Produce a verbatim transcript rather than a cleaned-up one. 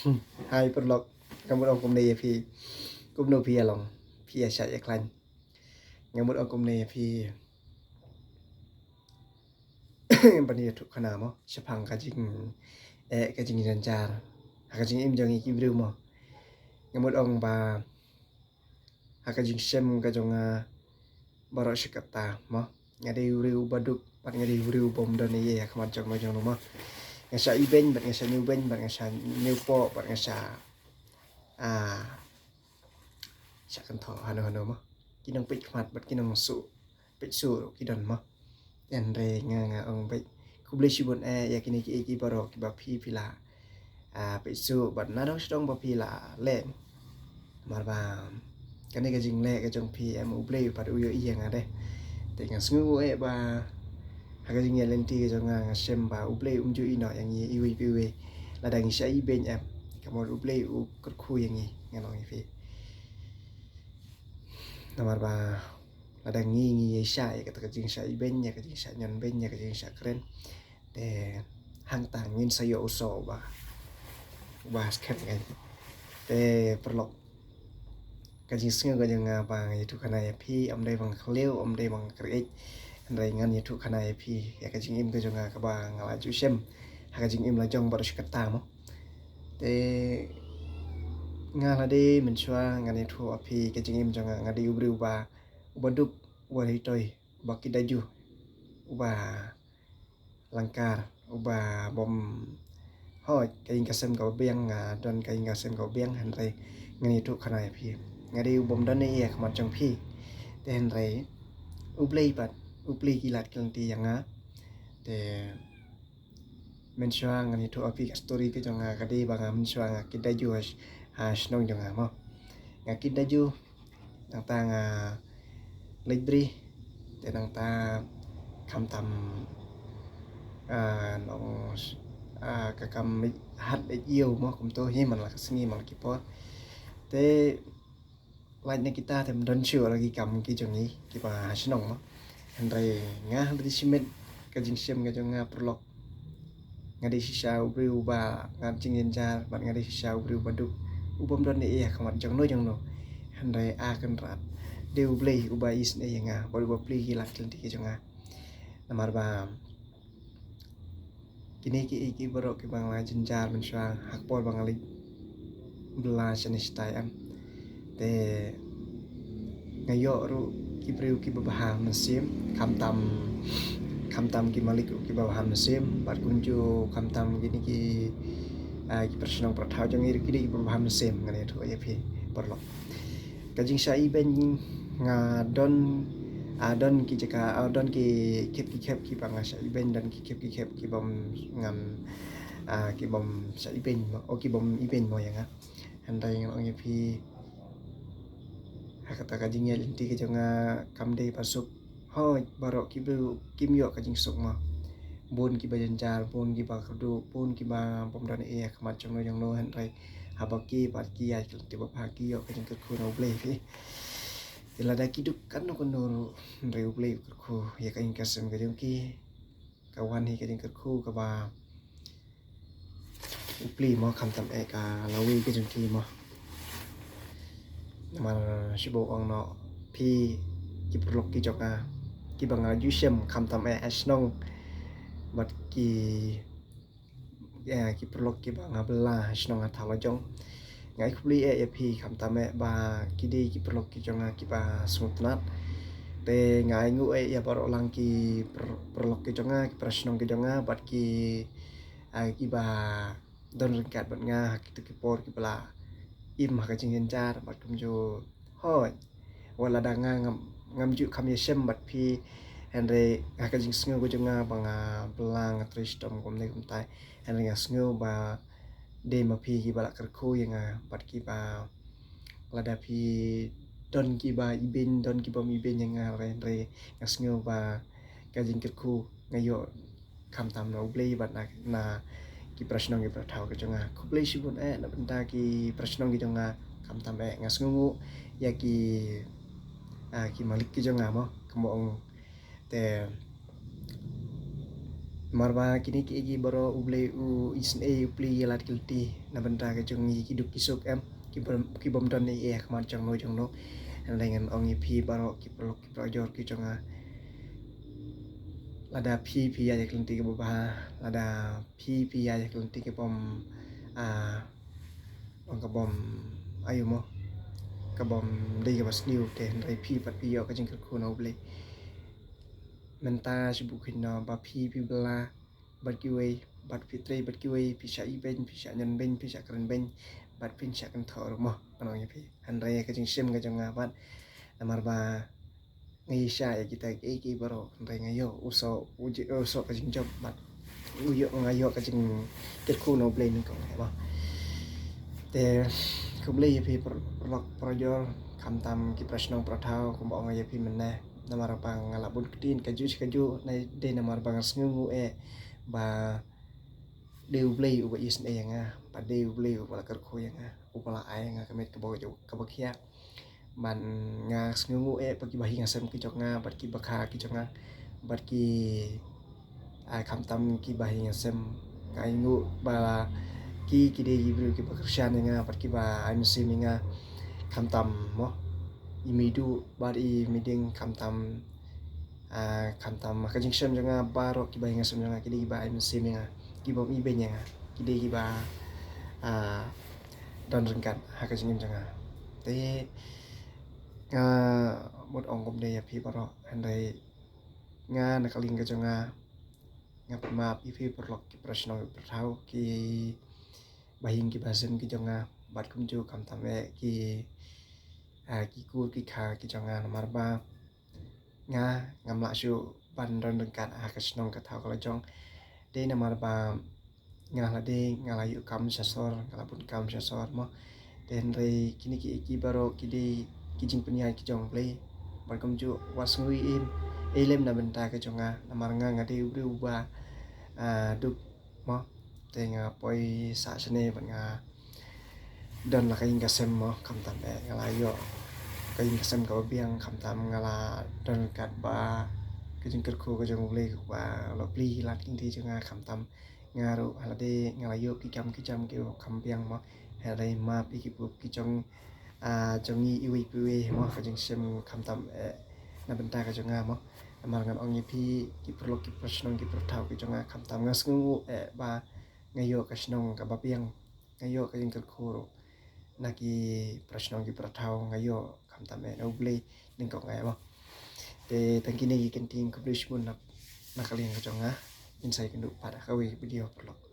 Hai paralok, nga mut ong kumne ïa phi. Kumno phi ïa long? Phi ïa shah ïa khlaiñ? Nga mut ong kumne ïa phi. Ban ïathuh khana mo shaphang ka jing, eh, ka jingjynjar ha ka jingim jong ngi ki briew mo. Nga mut ong ba ha ka jingshem ka jong nga baroh shi katta mo, nga dei u briew uba duk bad nga dei u briew uba ym don ei ei ha khmat jong no jong no mo. Nga shah ibeiñ bad nga shah ñiewbeiñ bad nga shah ñiewpoh bad nga shah, ah, shah kynthoh hano hano mo. Ki nongpeit khmat bad ki nongsuh peit suh ruh ki don mo. Hynrei nga, nga ong beit khublei shibun eh ïa kine kiei kiei baroh kiba phi phi la, ah, peit suh bad nadong shadong ba phi la leh. Namar ba kane ka jingleh ka jong phi em, U Blei pat u ïohi ïa nga de. Te nga sngew eh ba ha ka jingïaid lynti ka jong nga nga shem ba U Blei um ju ïehnoh ïa ngi iwei pa iwei. Lada ngi shah ibeiñ em, ka mut U Blei u kyrkhu ïa ngi, ngan ong ïa phi. Namar ba lada ngi, ngi ïa shah ïa kata ka jingshah ibeiñ, ïa ka jingshah ñiewbeiñ, ïa ka jingshah kren, te hangta ngin sa ïoh u soh uba, uba skhem ngai. Te paralok, ka jingsngew ka jong nga ba nga ïathuh khana ïa phi, ym dei ba nga khlem, ym dei ba nga kyrkieh. Hynrei ngan ïathuh khana ïa phi ïa ka jingim ka jong nga kaba nga la ju shem ha ka jingim la jong baroh shi katta mo. Te nga la dei mynshuwa ngan ïathuh ïa phi ka jingim jong nga, nga dei u briew uba, uba duk, uba ritoi, uba kit daju, uba langkar, uba bym hoi ka ïing ka sem kaba biang, nga don ka ïing ka sem kaba biang, hynrei ngan ïathuh khana ïa phi. Nga dei u bym don ei ei ha khmat jong phi. Te hynrei U Blei pat u plie ki lad ki lynti ïa nga. Te mynshuwa ngan ïathuh ïa phi ka story ka jong nga, ka dei ba nga mynshuwa nga kit daju ha sh-, ha shnong jong nga mo. Nga kit daju nangta nga leit bri, te nangta khamtam, ah, nong, ah, ka kam leit hat leit ïew mo, kumto hi man la ka sngi man la ki por. Te lait na kita te ym don shuh la ki kam ki jong ngi kiba ha shnong mo. Hynrei nga ha lade shimet ka jingshem ka jong nga paralok. Nga dei shisha u briew uba ngat jingjynjar bad nga dei shisha u briew uba duk, u bym don ei ei ha khmat jong no jong no. Hynrei A Kynrad, dei U Blei uba isynei ïa nga bad uba plie ki lad ki lynti ki jong nga. Namar ba kine kiei kiei baroh kiba nga la jynjar mynshuwa ha ka por ba nga leit bylla shane shatai em. Te nga ïoh ruh ki briew kiba bha mynsiem, khamtam, khamtam ki malik ruh kiba bha mynsiem, bad kumjuh khamtam kine ki, ah, ki para shnong para thaw jong ngi ruh ki dei kiba bha mynsiem, ngan ïathuh ïa phi paralok. Ka jingshah ibeiñ nga don, ah, don ki jaka, ah, don ki khep ki khep kiba nga shah ibeiñ, don ki khep ki khep kibym ngam, ah, kibym shah ibeiñ mo, o kibym ibeiñ mo ïa nga. Hynrei ngan ong ïa phi, ha kata ka jingïaid lynti ka jong nga kam dei ba suk. Hooid, baroh ki briew kim ïoh ka jingsuk mo. Bun kiba jynjar, bun kiba kyrduh, bun kiba bym don ei ei ha khmat jong no jong no, hynrei haba ki bad ki ïaid lynti ba bha ki ïoh ka jingkyrkhu na U Blei phi. Te lada ki duk kano kano ruh, hynrei U Blei u kyrkhu ïa ka ïing ka sem ka jong ki. Ka wan hi ka jingkyrkhu kaba U Blei mo, khamtam eh ka lawei ka jong ki mo. Namar shu ong noh phi, ki paralok ki jong nga kiba nga ju shem khamtam eh ha shnong bad ki, ïa, ki paralok kiba nga bylla ha shnong ha thaw la jong. Nga ai khublei eh ïa phi khamtam eh ba ki dei ki paralok ki jong nga kiba sngewtynnat. Te nga ai nguh eh ïa baroh lang ki par-, paralok ki jong nga, ki para shnong ki jong nga bad ki, ah, kiba don ryngkat bad nga ha kito ki por kiba la im ha ka jingjynjar bad kumjuh. Hooid, wat lada nga ngam, ngam ju kham ïashem bad phi, hynrei ha ka jingsngew ka jong nga ba nga bylla, nga trei shitom kumne kumtai, hynrei nga sngew ba dei ma phi kiba la kyrkhu ïa nga bad kiba, lada phi don kiba ibeiñ, don kibym ibeiñ ïa nga, hynrei nga sngew ba ka jingkyrkhu nga ïoh khamtam na U Blei bad na, na ki para shnong ki para thaw ki jong nga. Khublei shibun eh na bynta ki para shnong ki jong nga, khamtam eh nga sngewnguh ïa ki, ah, ki malik ki jong nga mo, kumba ong. Te Namar ba kine kiei kiei baroh U Blei u isynei, U Blei ïalad ki lynti na bynta ka jong ngi ki duk ki suk em, ki bym, ki bym don ei ei ha khmat jong no jong no. Hynrei ngan ong ïa phi baroh ki paralok ki parajor ki jong nga, lada phi phi ïaid ïa ka lynti kaba bha, lada phi phi ïaid ïa ka lynti ka bym, ah, long ka bym, aïu mo, ka bym dei kaba sniew, te hynrei phi pat phi ïoh ka jingkyrkhu na U Blei. Mynta shu buh kynnoh ba phi phi bylla bad kiwei, bad phi trei bad kiwei, phi shah ibeiñ, phi shah ñion beiñ, phi shah kren beiñ, bad phin shah kynthoh ruh mo, ngan ong ïa phi. Hynrei ka jingshem ka jong nga pat, namar ba nga ïa shah ïa kita kiei kiei baroh, hynrei nga ïoh u soh, u ji-, u soh ka jingjop, bad u ïoh, nga ïoh ka jingkyrkhu na U Blei nyngkong eh mo. Te khublei ïa phi par-, paralok parajor, khamtam ki parashnong parathaw, kumba ong ïa phi mynne. Namar ba nga la bun ktien kajuh shi kajuh, na dei namar ba nga sngewnguh eh ba dei U Blei uba isynei ïa nga, ba dei U Blei uba la kyrkhu ïa nga, uba la ai ïa nga ka met kaba, kaba khiah. Bad nga sngewnguh eh ba ki bahaïing hasem ki jong nga, bad ki bakha ki jong nga, bad ki, ah, khamtam ki bahaïing hasem, nga ainguh ba ki, ki dei ki briew kiba kyrshan ïa nga, bad kiba ai mynsiem ïa nga, khamtam mo, i meiduh bad i meiding, khamtam, ah, khamtam ha ka jingshem jong nga baroh, ki bahaïing hasem jong nga ki dei kiba ai mynsiem ïa nga, ki bym ibeiñ ïa nga, ki dei kiba, ah, don ryngkat ha ka jingim jong nga. Te nga mut ong kumne ïa phi baroh, hynrei nga na ka liang ka jong nga, nga pan map ïa phi paralok ki parashnong ki parathaw, ki bahaïing ki bahasem ki jong nga, bad kumjuh khamtam eh ki, ah, ki kur ki kha ki jong nga, namar ba nga ngam lah shuh ban don ryngkat ha ka shnong ka thaw ka lajong. Dei namar ba nga la dei, nga la ïoh kam sha sor, nga la bun kam sha sor mo. Te hynrei kine kiei kiei baroh ki dei ki jingpynïaid ki jong U Blei. Bad kumjuh wat sngew ei ei lem na bynta ka jong nga, namar nga, nga dei u briew uba, ah, duk mo. Te nga poi sah shane bad nga don la ka ïing ka sem mo, khamtam eh nga la ïoh ka ïing ka sem kaba biang, khamtam nga la don katba ka jingkyrkhu ka jong U Blei, kaba la plie lad ki lynti jong nga, khamtam nga ruh ha lade nga la ïoh ki kam ki jam kiba kham biang mo. Hynrei map ïa ki bup ki jong, ah, jong ngi iwei pa iwei mo, ka jingshem khamtam eh na bynta ka jong nga mo. Namar ngan ong ïa phi ki paralok ki parashnong ki parathaw ki jong nga, khamtam nga sngewnguh eh ba nga ïoh ka shnong kaba biang, nga ïoh ka jingkyrkhu ruh na ki parashnong ki parathaw, nga ïoh khamtam eh na U Blei nyngkong eh mo. Te tang kine ki ktien, khublei shibun na, na ka liang ka jong nga. Ngin sa ïakynduh pat ha kawei ka video paralok.